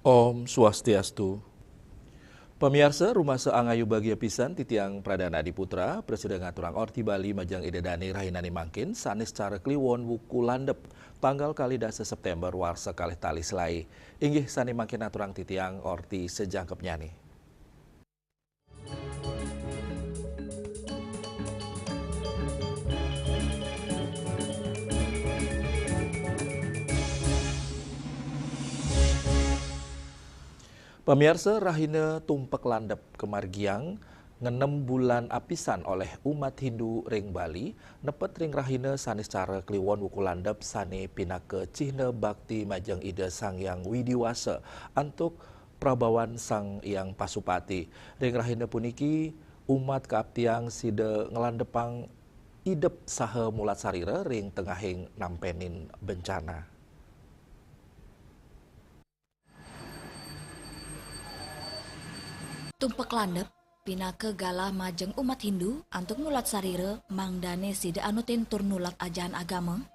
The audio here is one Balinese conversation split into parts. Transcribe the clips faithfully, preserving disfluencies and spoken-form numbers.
Om Swastiastu. Pamiarsa, rumasa angayu bagia pisan titiang Pradana Adiputra, prasida ngaturang orti Bali majeng Ida Dane rahinane mangkin, sanes cara kliwon wuku landep, tanggal kalih dasa September warsa kalih tali selae. Inggih sane mangkin aturang titiang orti sajangkepnyane. Pamiarsa, rahina Tumpek Landep kamargiang ngenem bulan apisan oleh umat Hindu ring Bali, nepet ring rahina sanis cara kliwon wuku landep sane pinaka cihna bakti majeng Ida Sang Hyang Widi Wasa antuk prabawan Sang Hyang Pasupati. Ring rahina puniki, umat kaaptiang sida nglandepang idep saha mulat sarira ring tengahing nampenin bencana. Tumpek landep pinaka galah majeng umat Hindu antuk mulat sarira mangdane sida anutin tur nulak ajahan agama.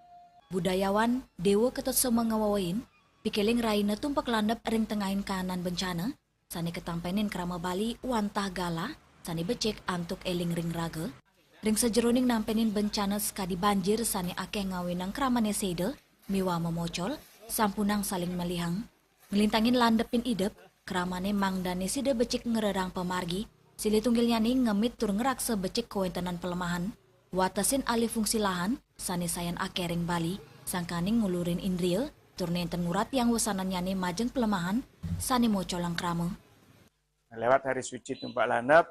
Budayawan Dewa Ketut Sema ngawewehin, pikiling raina Tumpek Landep ring tengahing kahanan bencana, sane katampenin krama Bali wantah galah sane becik antuk eling ring raga. Ring sajeroning nampenin bencana sakadi banjir sane akeh ngawinang kramane seda miwah mamocol, sampunang saling malihang. Nglintangin landepin idep, kramane mangdane sida becik ngrerang pamargi, silih tunggilnyane ngemit tur ngraksa becik kawentenan palemahan, watesin alih fungsi lahan sane sayan akeh ring Bali, sangkaning ngulurin indria, tur nenten nguratiang wesanannyane majeng palemahan sane mocolang krama. Lewat hari suci Tumpek Landep,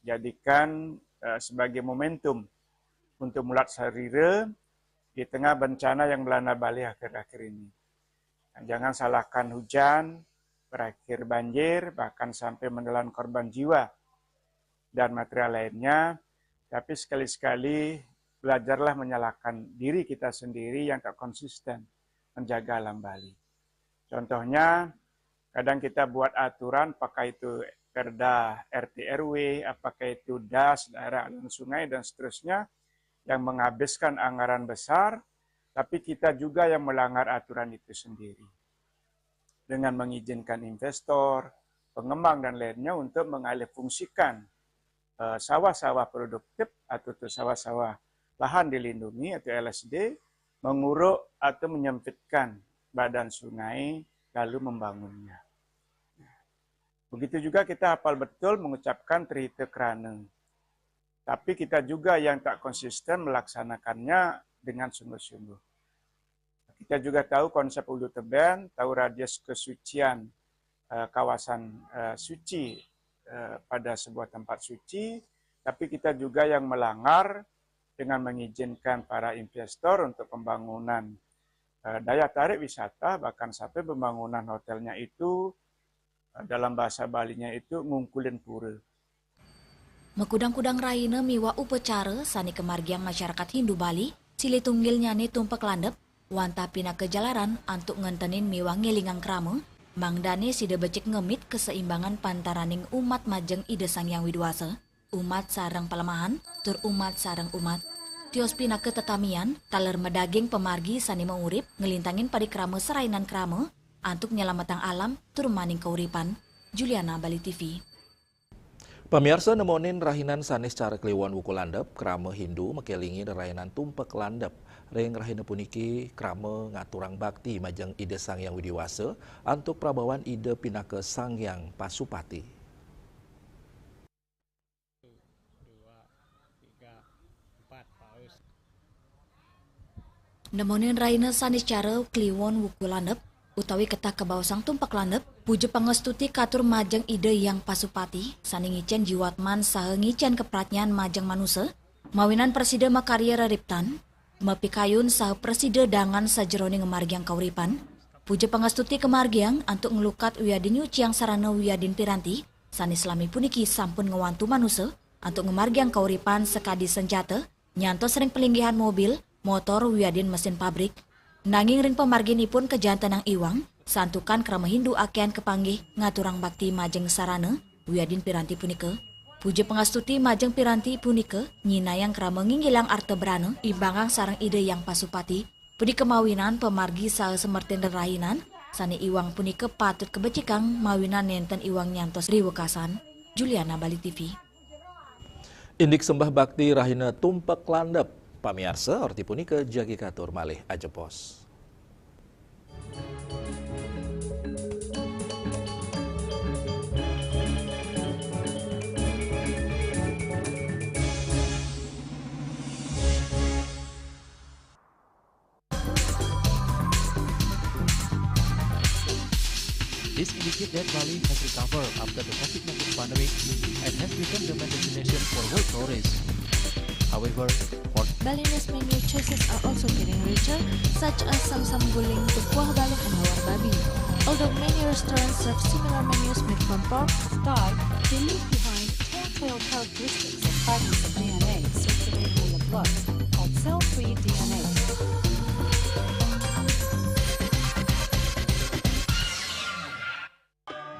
jadikan, eh, sebagai momentum untuk mulat sarira di tengah bencana yang melanda Bali akhir-akhir ini. Jangan salahkan hujan, berakhir banjir, bahkan sampai menelan korban jiwa dan material lainnya. Tapi sekali-sekali belajarlah menyalahkan diri kita sendiri yang tak konsisten menjaga alam Bali. Contohnya, kadang kita buat aturan, apakah itu Perda R T R W, apakah itu das, daerah aliran sungai, dan seterusnya, yang menghabiskan anggaran besar, tapi kita juga yang melanggar aturan itu sendiri. Dengan mengizinkan investor, pengembang, dan lainnya untuk mengalihfungsikan, eh, sawah-sawah produktif atau tu sawah-sawah lahan dilindungi atau L S D, menguruk atau menyempitkan badan sungai, lalu membangunnya. Begitu juga kita hafal betul mengucapkan Trihita Karana. Tapi kita juga yang tak konsisten melaksanakannya dengan sungguh-sungguh. Kita juga tahu konsep Ulu Teben, tahu radius kesucian, eh, kawasan, eh, suci, eh, pada sebuah tempat suci, tapi kita juga yang melanggar dengan mengizinkan para investor untuk pembangunan, eh, daya tarik wisata, bahkan sampai pembangunan hotelnya itu, eh, dalam bahasa Balinya itu ngungkulin pura. Makudang-kudang rahina miwah upacara sane kamargiang masyarakat Hindu Bali, silih tunggilnyane Tumpek Landep, wantah pinaka jalaran antuk ngentenin miwah ngelingang krama, mangdane sida becik ngemit kaseimbangan pantaraning umat majeng Ida Sang Hyang Widi Wasa, umat sareng palemahan, tur umat sareng umat. Tios pinaka tetamian, taler madaging pamargi sane maurip, nglintangin parikrama sarainan krama, antuk nyelametang alam, tur maning kauripan. Juliana, Bali T V. Pamiarsa, nemonin rahinan sanis cara kliwon wuku landep, krama Hindu makelingi rerainan Tumpek Landep. Ring rahina puniki, krama ngaturang bakti majeng Ida Sang Hyang Widi Wasa, antuk prabawan Ida pinaka Sang Hyang Pasupati. Nemonin raina sanis cara kliwon wuku landep, utawi ketah kabaosang Tumpek Landep, puja pangastuti katur majeng Ida Hyang Pasupati, sane ngicen jiwatman saha ngicen kapradnyan majeng manusa, mawinan prasida makarya reriptan, mapikayun saha prasida dangan sajeroning ngamargiang kauripan. Puja pangastuti kamargiang antuk nglukat wiadin nyuciang sarana wiadin piranti, sane salami puniki sampun ngwantu manusa antuk ngamargiang kauripan sakadi sanjata, nyantos ring palinggihan mobil, motor, wiadin mesin pabrik. Nanging ring pamarginipun kajantenang iwang, santukan krama Hindu akehan kapanggih ngaturang bakti majeng sarana wiadin piranti punika. Puja pangastuti majeng piranti punika nyinayang krama nginggilang arta brana, imbangang sareng Ida Hyang Pasupati, punika mawinan pamargi saha samertin rerahinan, Sané iwang punika patut kabecikang mawinan nénten iwang nyantos riwekasan. Juliana, Bali T V. Indik sembah bakti rahina Tumpek Landep. Pamiarsa, orti punika jagi katur malih ajebos. This indicates that Bali has recovered after the COVID nineteen pandemic and has become the main destination for world tourists. However, for Balinese menu choices are also getting richer, such as samsam guling, kuah balung, and lawar babi. Although many restaurants serve similar menus made from pork, Thai, they leave behind telltale characteristics of fragments of D N A circulating in the blood called cell-free D N A.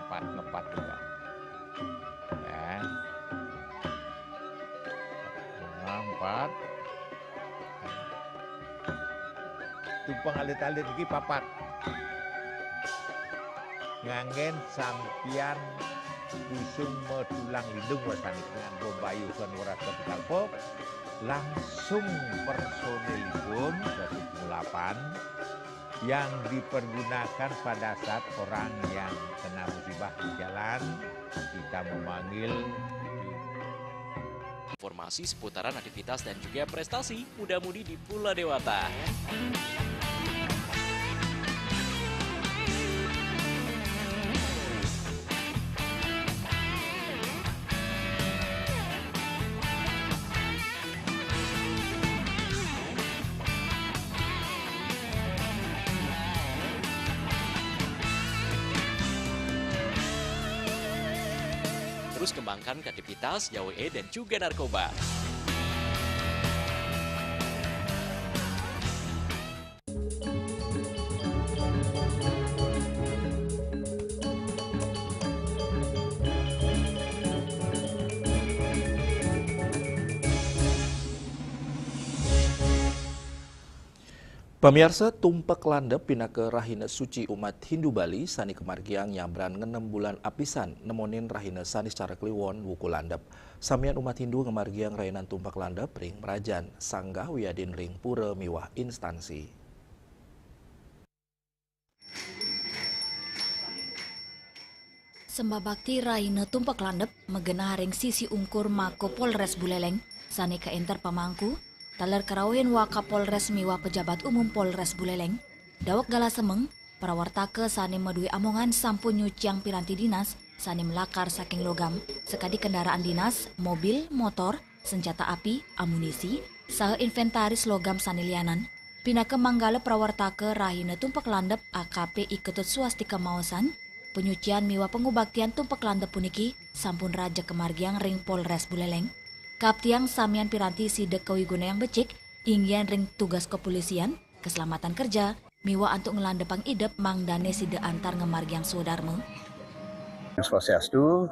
Empat, ngepat juga. Ya. Bunga empat. Tumpeng alit-alit iki papat. Nganggén sampiyan kusung medulang lindung wasané nganggo mbayuhan weras kapital pop, langsung personilipun dadi pengulapan yang dipergunakan pada saat orang yang kena musibah di jalan, kita memanggil. Informasi seputaran aktivitas dan juga prestasi muda-mudi di Pulau Dewata. Terus kembangkan kreativitas, jauhi dan juga narkoba. Pamiarsa, Tumpek Landep pinaka rahina suci umat Hindu Bali sané kamargiang nyabran ngenem bulan apisan nemonin rahina Saniscara Kliwon wuku landep. Samian umat Hindu ngamargiang rahinan Tumpek Landep ring mrajan sanggah wiadin ring pura miwah instansi. Sembah bakti rahina Tumpek Landep magenah ring sisi ungkur Mako Polres Buleleng, sané kaénter pamangku, taler karauhin Wakapolres miwah pejabat umum Polres Buleleng, daweg galah semeng, prawartaka sané madué amongan sampun nyuciang piranti dinas sané malakar saking logam, sakadi kendaraan dinas, mobil, motor, senjata api, amunisi, saha inventaris logam sané lianan. Pinaka manggala prawartaka rahina Tumpek Landep A K P I Ketut Swastika maosang, panyucian miwah pangubaktian Tumpek Landep puniki sampun raja kamargiang ring Polres Buleleng. Kaaptiang samian piranti sida kawigunayang becik, inggihan ring tugas kepolisian, keselamatan kerja, miwah antuk nglandepang idep mangdané sida antar ngamargiang swadarma. Swastiastu.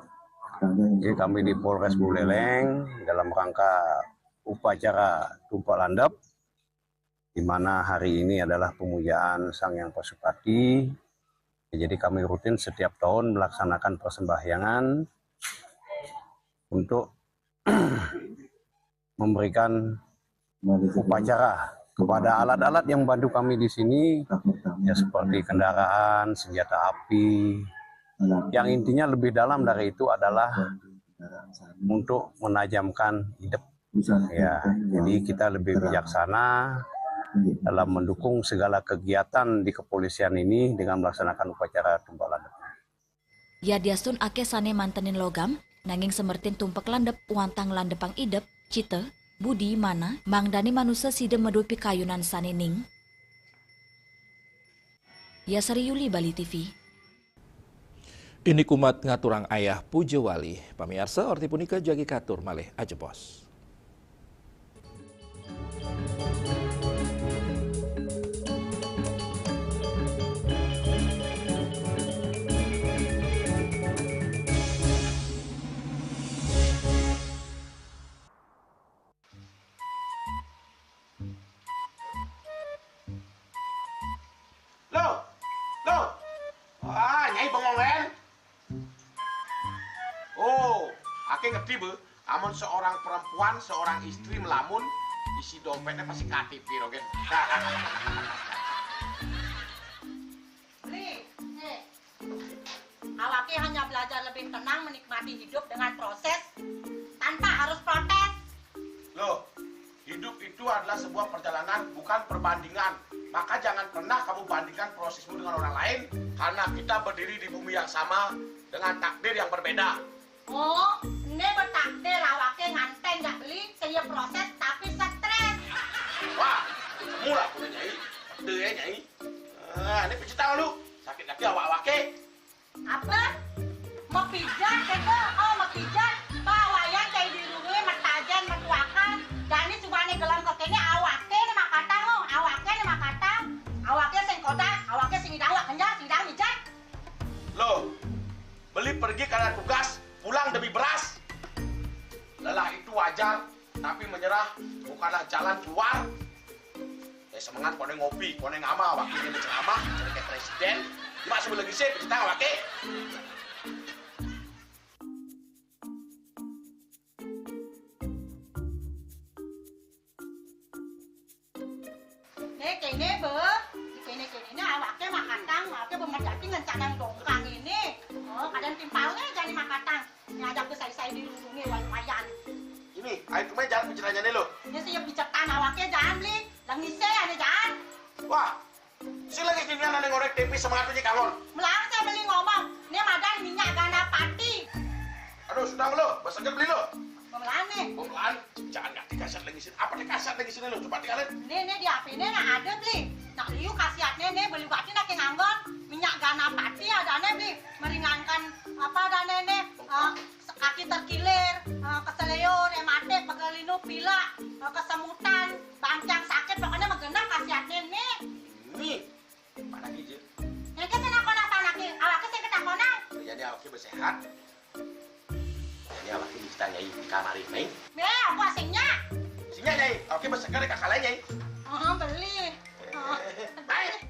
Jadi kami di Polres Buleleng dalam rangka upacara Tumpek Landep, di mana hari ini adalah pemujaan Sang Hyang Pasupati. Jadi kami rutin setiap tahun melaksanakan persembahyangan untuk memberikan upacara kepada alat-alat yang bantu kami di sini, ya, seperti kendaraan, senjata api. Yang intinya lebih dalam dari itu adalah untuk menajamkan idep. Ya, jadi kita lebih bijaksana dalam mendukung segala kegiatan di kepolisian ini dengan melaksanakan upacara Tumpek Landep. Yadiastun akéh sané mantenin logam, nanging samertin Tumpek Landep wantah nglandepang idep, cita, budi, manah, mangdané manusa sida madué pikayunan sané ning. Yasari Yuli, Bali T V. Indik umat ngaturang ayah puja wali. Pamiarsa, orti punika jagi katur malih ajebos. Loh, loh, Tiba, amun seorang perempuan, seorang istri melamun, isi dompetnya pasti K T P, Rogen. Beli, eh, awake hanya belajar lebih tenang menikmati hidup dengan proses tanpa harus protes. Loh, hidup itu adalah sebuah perjalanan, bukan perbandingan. Maka jangan pernah kamu bandingkan prosesmu dengan orang lain, karena kita berdiri di bumi yang sama dengan takdir yang berbeda. Oh, ini bertakdir awake nganten jak beli, sing ya proses tapi stres. Wah, mula punya nyai, pede ya nyai. Ah, ini pijit tangan lu, sakit lagi awak-awake. Apa? Mepijat kene, oh mepijat. Pak wayan cai dirungi metajen metuakan. Jani cubane gelam ke kene awake ne makatang, oh awake ne makatang. Awake sing kodak, awake sing idang wak kenjar, sing idang mijat. Loh, beli pergi karena tugas, pulang demi beras. Lelah itu wajar, tapi menyerah bukanlah jalan keluar. Eh, semangat kone ngopi, kone ngama, wakilnya ceramah, jadi kayak presiden. Cuma sebelum lagi sih, kita wakil. Nih kene be, kene kene ini awake makatang, awake bemedati ngencanang dongkang ini. Oh, kadang timpalnya jadi makatang. Ngajak ke sai-sai dirungi wayan. Ini, ayo kemana jalan pencetannya nih lo? Ini sih ya picetan awake jangan beli, lengise ane jangan. Wah, si lagi gini ane ngorek tempe semangatnya kangon. Melang saya beli ngomong, ini madan minyak gana pati. Aduh, sudah lo, besoknya beli lo. Pemelan nih. Pemelan, jangan nggak dikasar lagi sini. Apa dikasar lagi sini lo? Coba tinggalin. Nih, nih di H P ini nah ada beli. Nak liu khasiatnya nih beli batin nak nganggon minyak gana pati ada nih beli meringankan apa ada nih nih uh, kaki terkilir, uh, keseleo, rematik, pegelinu, pilek, uh, kesemutan, bangkiang sakit pokoknya menggenang khasiatnya nih. Nih, mana gitu? Yang kena kona tanaki, awaknya sih kena kona. Jadi awaknya bersehat. Ini awak ini kita nyai di kamar ini. Nih, aku asingnya. Sini nyai, oke berseger kakak lain nyai. Oh, beli. Oh. Baik.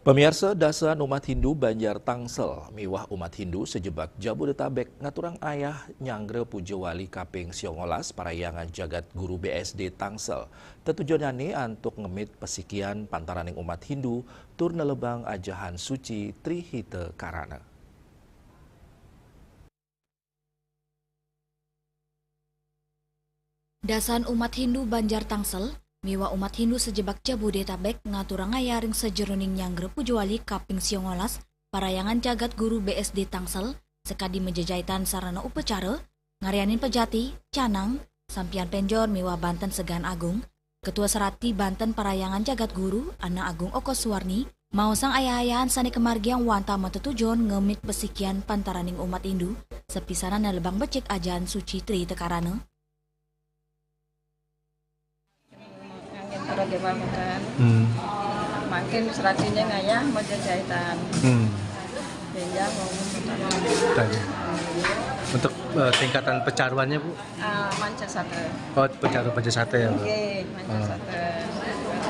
Pamiarsa, dasan umat Hindu Banjar Tangsel miwah umat Hindu sajebag Jabodetabek ngaturang ayah nyanggra puja wali kaping siongolas Parahyangan Jagat Guru B S D Tangsel. Tetujonane antuk ngemit pasikian pantaraning umat Hindu tur nelebang ajahan suci Tri Hita Karana. Dasan umat Hindu Banjar Tangsel miwah umat Hindu sajebag Jabodetabek ngaturang ayah ring sajeroning nyanggra puja wali kaping siongolas Parahyangan Jagat Guru B S D Tangsel sakadi majajaitan sarana upacara, ngaryanin pejati, canang, sampian penjor miwah banten segan agung, Ketua Serati Banten Parahyangan Jagat Guru, Anak Agung Oko Suwarni, maosang ayah-ayahan sane kamargiang wantah matetujon ngemit pasikian pantaraning umat Hindu, sapisanan nelebang becik ajahan suci Tri Hita Karana. Ngangin para dewa mungkin. Hmm. Mangkin seratinya ngayah majajaitan. Hmm. Sehingga mau Tadi. Untuk uh, tingkatan pecaruannya, Bu? Uh, manca sate. Oh, pecaru manca sate ya, Bu? Oke, manca uh. Sate.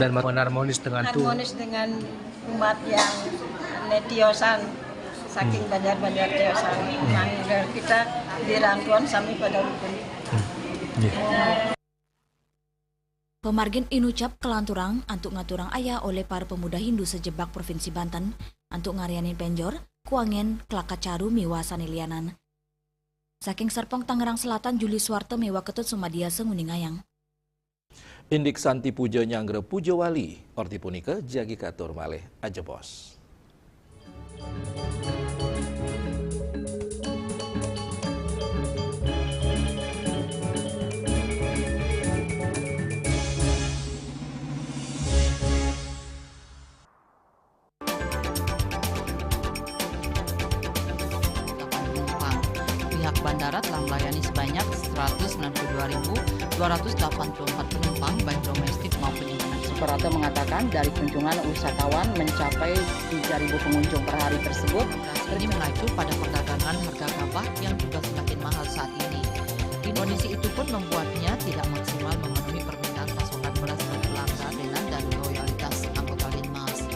Dan harmonis dengan tu. Harmonis dengan umat yang netiosan saking hmm. Banjar-Banjar tiosan. Hmm. Nah, kita di Rantuan sami pada rukun. Hmm. Yeah. Pamargin inucap kalanturang antuk ngaturang ayah oleh para pemuda Hindu sajebag Provinsi Banten antuk ngaryanin penjor, kuangen, klakat caru miwah sane lianan. Saking Serpong Tangerang Selatan, Juli Suwarta miwah Ketut Sumadiasa nguningayang. Indik Santi Puja Nyanggra Puja Wali, orti punika jagi katur malih ajebos. Pihak bandara telah melayani sebanyak seratus sembilan puluh dua ribu dua ratus delapan puluh empat penumpang, baik domestik maupun internasional. Suprapto mengatakan dari kunjungan wisatawan mencapai tiga ribu pengunjung per hari tersebut. Ini mengacu pada perdagangan harga gabah yang juga semakin mahal saat ini. Kondisi itu pun membuatnya tidak maksimal memenuhi permintaan pasokan beras pada pelanggan dan loyalitas anggota Linmas.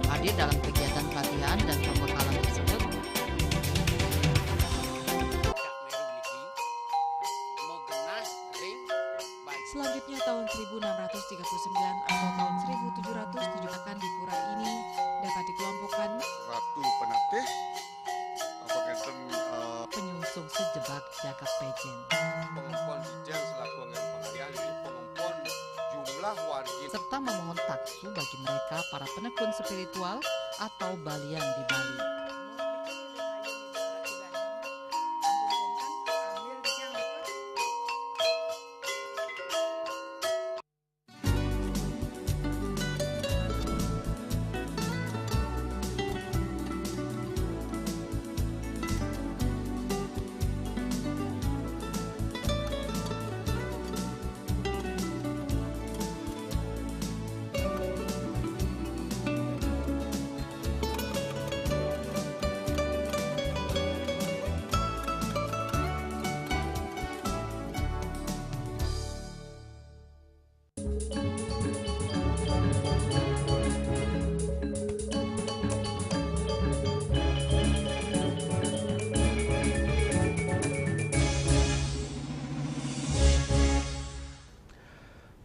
Hadir dalam kegiatan pelatihan dan pembekalan tersebut. Selanjutnya, tahun seribu enam ratus tiga puluh sembilan atau tahun seribu tujuh ratus tujuh akan di pura ini dapat dikelompokkan Ratu Penatih, apa ngenten, eh, penyungsung sejebak jagat Pejen. Pengempon Dijen selaku anggaran pengalihan, jadi pengempon jumlah wargi. Serta memohon taksu bagi mereka para penekun spiritual atau balian di Bali.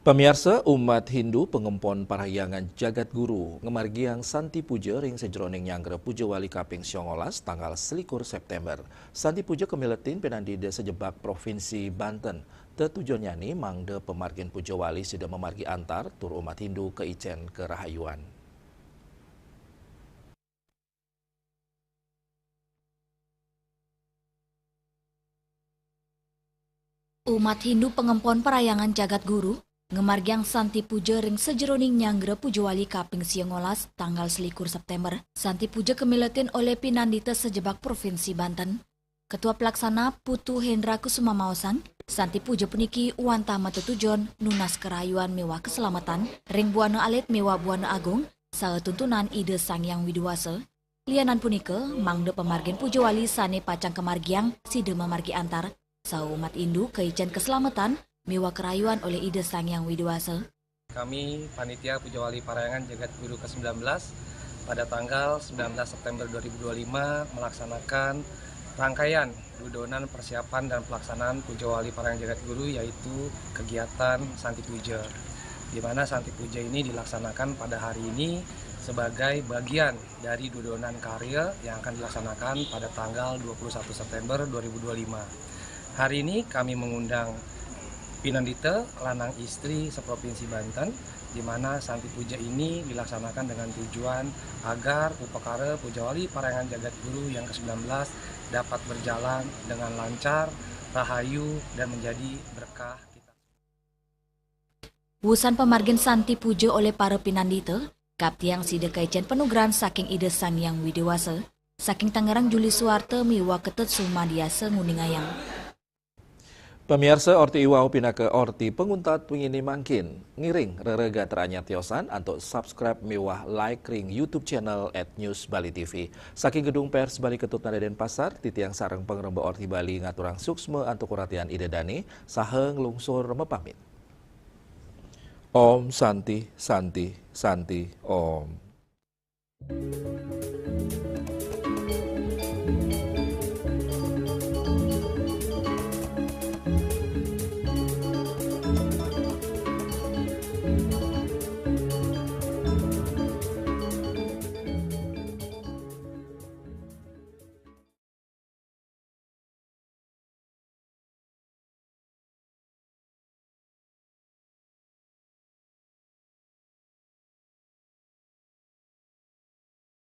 Pamiarsa, umat Hindu pangempon parahyangan jagat guru ngamargiang Santi Puja ring sajeroning nyanggra Puja Wali kaping siangolas tanggal selikur September. Santi Puja kamiletin pinandida sajebag Provinsi Banten. Tetujonnyane mangda pamargin Puja Wali sida mamargi antar tur umat Hindu kaicen karahayuan. Umat Hindu pangempon parahyangan jagat guru ngamargiang Santi Puja ring sajeroning nyanggra Puja Wali kaping siangolas tanggal selikur September. Santi Puja kamiletin olih pinandita sajebag Provinsi Banten. Ketua Pelaksana Putu Hendra Kusuma maosang, Santi Puja puniki wantah matetujon nunas karahayuan miwah kaselametan ring buana alit miwah buana agung, saha tuntunan Ida Sang Hyang Widi Wasa. Lianan punika, mangda pamargin Puja Wali sane pacang kamargiang sida mamargi antar, saha umat Hindu kaicen kaselametan miwah karahayuan olih Ida Sang Hyang Widi Wasa. Kami, Panitia Puja Wali Parahyangan Jagat Guru kesembilan belas, pada tanggal sembilan belas September dua ribu dua puluh lima, melaksanakan rangkaian dudonan persiapan dan pelaksanaan Puja Wali Parahyangan Jagat Guru, yaitu kegiatan Santi Puja, di mana Santi Puja ini dilaksanakan pada hari ini sebagai bagian dari dudonan karya yang akan dilaksanakan pada tanggal dua puluh satu September dua ribu dua puluh lima. Hari ini kami mengundang pinandita lanang istri seprovinsi Banten, di mana Santi Puja ini dilaksanakan dengan tujuan agar upakara Puja Wali Parahyangan Jagat Guru yang kesembilan belas dapat berjalan dengan lancar, rahayu, dan menjadi berkah. Wusan pamargin Santi Puja olih para pinandita, kaptiang sida kaicen panugrahan saking Ida Sang Hyang Widi Wasa. Saking Tangerang, Juli Suwarta miwah Ketut Sumadiasa nguningayang. Pamiarsa, orti iwau pinaka orti panguntat wenginé mangkin. Ngiring rereh gatra anyar tiosan antuk subscribe miwah like ring YouTube channel at News Bali T V. Saking Gedung Pers Bali Ketut Nada Denpasar, titiang sareng pangremba Orti Bali ngaturang suksma antuk uratian Ida Dané saha nglungsur mapamit. Om Santi, Santi, Santi, Om.